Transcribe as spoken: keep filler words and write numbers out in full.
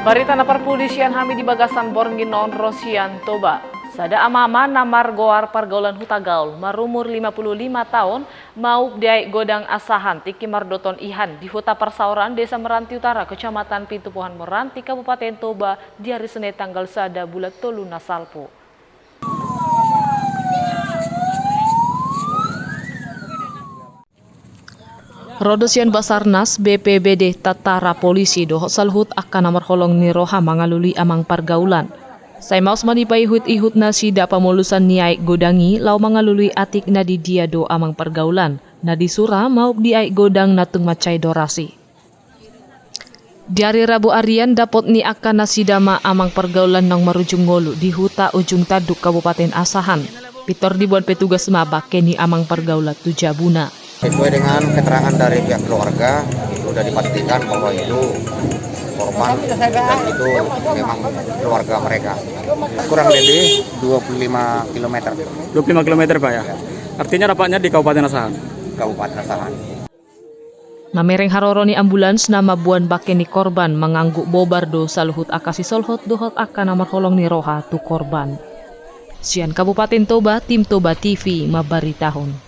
Barita na parpudi sian hami di bagasan borngin on ro sian Toba. Sada ama-ama na margoar Pargaulan Hutagaol, marumur lima puluh lima taon, maup di aek godang Asahan, tingki mardoton ihan di Huta Parsaoran, Desa Meranti Utara, Kecamatan Pintu Pohan Meranti, Kabupaten Toba, di ari Senin tanggal sada bulan tolu na salpu. Ro do sian Basarnas, B P B D, tentara, polisi dohot saluhut angka na marholong ni roha mangalului amang pargaulan. Sai maos ma dipaihut-ihut nasida pamolusan ni aek godang i laho mangalului atik na di dia do amang pargaulan, na disura maup di aek godang na tung mansai doras i. Di ari Rabu arian dapot ni angka nasida ma amang pargaulan naung marujung ngolu di huta Ujung Tanduk, Kabupaten Asahan. Pintor diboan petugas ma bangke ni amang pargaulan tu jabuna. Sesuai dengan keterangan dari pihak keluarga, itu sudah dipastikan bahwa itu korban dan itu memang keluarga mereka. Kurang lebih dua puluh lima kilometer. Dua puluh lima kilometer, Pak, ya? Ya. Artinya dapatnya di Kabupaten Asahan? Kabupaten Asahan. Mamereng haroro ni ambulans na mamboan bangke ni korban, mangangguk bobar do saluhut angka sisolhot dohot angka na marholong ni roha tu korban. Sian Kabupaten Toba, tim Toba T V mambaritahon.